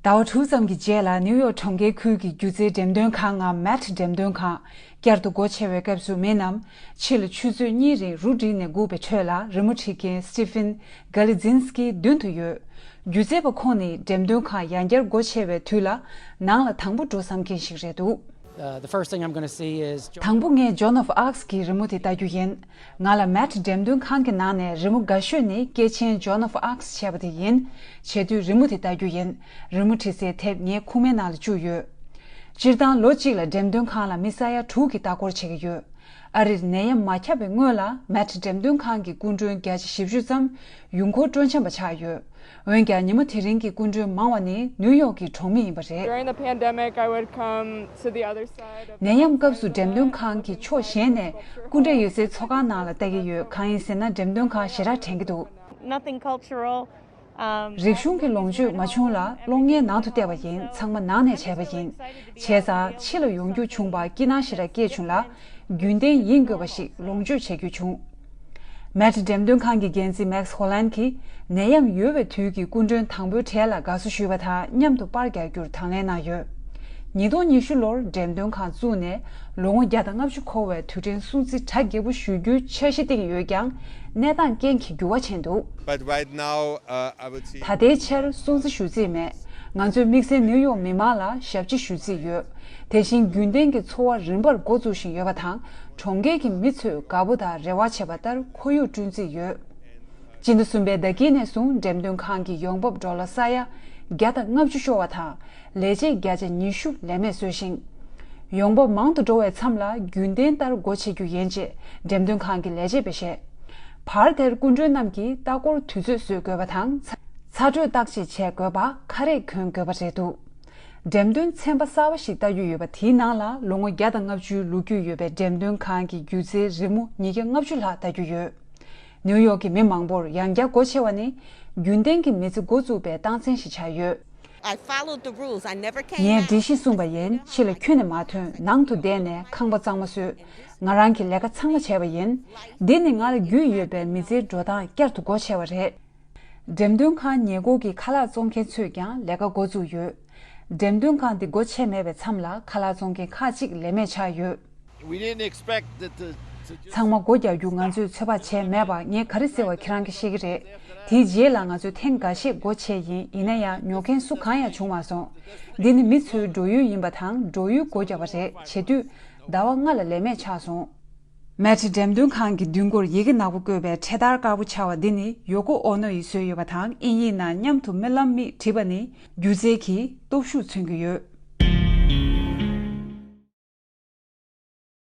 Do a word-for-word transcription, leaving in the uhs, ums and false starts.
ཟླ་བ་དྲུག་ཙམ་གྱི་རྗེས་ལ་ནིའུ་ཡོག་གྲོང་ཁྱེར་ཁུལ་གྱི་སྒྱུ་རྩལ་འགྲེམས་སྟོན་ཁང་ངམ་མེཊ་འགྲེམས་སྟོན་ཁང་བསྐྱར་དུ་སྒོ་ཕྱེ་བའི་སྐབས་སུ་མི་རྣམས་ཕྱི་ལ་ཆུ་ཚོད་གཉིས་རིང་རུ་བསྒྲིགས་ནས་སྒུག་པའི་ཁྲོད་ལ་རི་མོ་བྲིས་མཁན་Stephen Galizinski་མདུན་དུ་ཡོད། སྒྱུ་རྩལ་པ་ཁོང་ནི་འགྲེམས་སྟོན་ཁང་ཡང་བསྐྱར་སྒོ་ཕྱེ་བའི་དུས་ལ་ནང་ལ་དང་པོ་འགྲོ་བསམ་མཁན་ཞིག་རེད་འདུག Uh, the first thing I'm going to see is དང་པོ་ངས་Joan of Arc་གི་རི་མོ་དེ་ལྟ་རྒྱུ་ཡིན། ང་ལ་མེཊ་འགྲེམས་སྟོན་ཁང་གི་ནང་ནས་རི་མོ་དགའ་ཤོས་ནི་སྐྱེས་ཆེན་Joan of Arc་བྱས་པ་དེ་ཡིན། བྱེད་དུས་རི་མོ་དེ་ལྟ་རྒྱུ་ཡིན། རི་མོ་བྲིས་སའི་དེབ་ངའི་ཁུག་མའི་ནང་ལ་བཅུག་ཡོད། སྤྱིར་བཏང་ལོ་གཅིག་ལ་འགྲེམས་སྟོན་ཁང་ལ་མི་ས་ཡ་དྲུག་གིས་ལྟ་སྐོར་བྱེད་ཀྱི་ཡོད། ཨ་རིར་ནད་ཡམས་མ་ཁྱབ་པའི་སྔོན་ལ་མེཊ་འགྲེམས་སྟོན་ཁང་གི་སྐུ་མགྲོན་བརྒྱ་ཆ་བཞི་བཅུ་ཙམ་ཡུལ་འཁོར་སྤྲོ་འཆམ་པ་ཆགས་ཡོད། འོན་ཀྱང་ཉི་མ་དེ་རིང་གི་སྐུ་མགྲོན་མང་བ་ནི་ནིའུ་ཡོག་གི་གྲོང་མི་ཡིན་པ་རེད། During the pandemic, I would come to the other side of ནད་ཡམས་སྐབས་སུ་འགྲེམས་སྟོན་ཁང་གི་ཕྱོགས་གཞན་ནས་སྐུ་འདྲ་ཡོད་སའི་ཚོགས་ཁང་ནང་ལ་ལྟ་གི་ཡོད། གང་ཡིན་ཟེར་ན་འགྲེམས་སྟོན་ཁང་ཞེ་དྲག་དྲན་གྱི་འདུག Nothing cultural. Um, རིག་གཞུང་གི་ལོངས་སྤྱོད་མ་བྱུང་ལ་གློག་བརྙན་ནང་དུ་བལྟས་པ་ཡིན། ཚང་མ་ནང་ནས་བྱས་པ་ཡིན། བྱས་ཙང་ཕྱི་ལ་ཡོང་རྒྱུ་བྱུང་བར་སྐྱིད་སྣང་ཞེ་དྲག་སྐྱེས་བྱུང་ལ། རྒྱུན་ལྡན་ཡིན་དགོས་པ་ཞིག་ལོངས་སྤྱོད་བྱེད་རྒྱུ་བྱུང་། མེཊ་འགྲེམས་སྟོན་ཁང་གི་འགན་འཛིན་Max Holland་གྱིས་ནད་ཡམས་ཡོལ་བའི་དུས་ཀྱི་སྐུ་མགྲོན་དང་པོའི་གྲས་ལ་དགའ་བསུ་ཞུས་པ་དང་མཉམ་དུ་པར་རྒྱག་རྒྱུར་དང་ལེན་གནང་ཡོད། ཉིས་སྟོང་ཉི་ཤུ་ལོར་འགྲེམས་སྟོན་ཁང་བཙུགས་ནས་ལོ་ངོ་བརྒྱ་དང་ལྔ་བཅུ་འཁོར་བའི་དུས་དྲན་སྲུང་བརྩི་གྲ་རྒྱས་པོ་ཞུ་རྒྱུའི་འཆར་གཞི་བཏིང་ཡོད་ཀྱང་གནས་སྟངས་རྐྱེན་གྱིས་འགྱུར་བ་ཕྱིན་འདུག But right now, uh, I would see ད་ལྟའི་ཆར་སྲུང་བརྩི་ཞུ་རྩིས་མེད། ང་ཚོས་དམིགས་བསལ་ནིའུ་ཡོག་མི་མང་ལ་ཞབས་ཕྱི་ཞུ་རྩིས་ཡོད། དེ་བཞིན་རྒྱུན་ལྡན་གྱི་འཚོ་བ་རིམ་པར་འགོ་བཙུགས་བཞིན་ཡོད་པ་དང་གྲོང་ཁྱེར་གྱི་མི་ཚོས་དགའ་པོ་དང་རེ་བ་བྱེད་པ་ལྟར་ཁོར་ཡུག་བསྐྲུན་རྩིས་ཡོད། སྤྱི་ཟླ་གསུམ་པའི་ཟླ་དཀྱིལ་ནས་བཟུང་འགྲེམས་སྟོན་ཁང་གི་ཡོང་འབབ་ཌོ་ལར་ས་ཡ་བརྒྱ་དང་ལྔ་བཅུ་ཤོར་བ་དང་ལས་བྱེད་བརྒྱ་ཆ་ཉི་ཤུ་ལས་མེད་བཟོས་ཤིང་། ཡོང་འབབ་མང་དུ་འགྲོ་བའི་མཚམས་ལ་རྒྱུན་ལྡན་ལྟར་སྒོ་ཕྱེ་རྒྱུ་ཡིན་ཅེས་འགྲེམས་སྟོན་ཁང་གི་ལས་བྱེད་པས་བཤད། བར་དེར་སྐུ་མགྲོན་རྣམས་ཀྱིས་ལྟ་སྐོར་དུས་ཚོད་བཟོ་དགོས་པ་དང་ཚ་ཚ་དྲོད་བརྟག་དཔྱད་བྱེད་དགོས་པ། ཁ་རས་གོན་དགོས་པ་རེད་འདུག་འགྲེམས་སྟོན་ཚན་པ་གསར་པ་ཞིག་ལྟ་རྒྱུ་ཡོད་པ་དེའི་ནང་ལ་ལོ་ངོ་བརྒྱ་དང་ལྔ་བཅུའི་ལོ་རྒྱུས་ཡོད་པའི་འགྲེམས་སྟོན་ཁང་གི་སྒྱུ་རྩལ་རི་མོ་ཉིས་བརྒྱ་ལྔ་བཅུ་ལྷག་ལྟ་རྒྱུ་ཡོད། ནིའུ་ཡོག་གི་མི་མང་པོར་ཡང་བསྐྱར་སྒོ་ཕྱེ་བ་ནི་རྒྱུན་ལྡན་གྱི་མི་ཚེ་འགོ་བཙུགས་པའི་རྟགས་མཚན་ཞིག་ཆགས་ཡོད། I followed the rules. I never came ངས་in. སྒྲིག་གཞི་སྲུང་བ་ཡིན། ཕྱི་ལ་ཁྱོན་ནས་མ་ཐོན། ནང་དུ་བསྡད་ནས་ཁང་པ་གཙང་མ་བཟོས། ང་རང་གི་ལས་ཀ་ཚང་མ་བྱས་པ་ཡིན། འདི་ནི་ང་ལ་རྒྱུས་ཡོད་པའི་མི་ཚེའི་འགྲོ་སྟངས་བསྐྱར་དུ་སྒོ་ཕྱེ་བ་རེད། འགྲེམས་སྟོན་ཁང་ཉེ་འཁོར་གྱི་ཁ་ལག་བཙོང་མཁན་ཚོས་ཀྱང་ལས་ཀ་འགོ་བཙུགས་ཡོད། འགྲེམས་སྟོན་ཁང་འདི་སྒོ་ཕྱེ་མེད་པའི་མཚམས་ལ་ཁ་ལག་བཙོང་མཁན་ཁག་ཅིག་ལས་མེད་ཆགས་ཡོད། We didn't expect that to, to just ཚང་མ་སྒོ་རྒྱག་རྒྱུ་ང་ཚོས་ཚོད་དཔག་བྱས་མེད་པ་ངས་ག་རེ་ཟེར་བ་ཁྱེད་རང་གིས་ཤེས་ཀྱི་རེད། དེའི་རྗེས་ལ་ང་ཚོས་ཐེངས་འགའ་ཤས་སྒོ་ཕྱེ་ཡིན། ཡིན་ན་ཡང་ཉོ་མཁན་སུ་གང་ཡང་བྱུང་མ་སོང་། འདི་ནི་མི་ཚོའི་འགྲོ་ཡུལ་ཡིན་པ་དང་འགྲོ་ཡུལ་སྒོ་རྒྱག་པ་རེད། བྱེད་དུས་ཟླ་བ་ལྔ་ལ་ལས་མེད་ཆགས་སོང་། མེཊ་འགྲེམས་སྟོན་ཁང་གི་མདུན་སྒོར་ཡི་གེ་ནག་པོ་བཀོད་པའི་འཕྲེད་དར་དཀར་པོ་འཕྱར་བ་འདི་ནི་ཡོ་ཀོ་ཨོ་ནོ་ཡིས་བཟོས་ཡོད་པ་དང་། དབྱིན་ཡིག་ནང་མཉམ་དུ་སྨོན་ལམ་མིག་བྲིས་པ་ནི་སྒྱུ་རྩལ་གྱི་སྟོབས་ཤུགས་མཚོན་གྱི་ཡོད།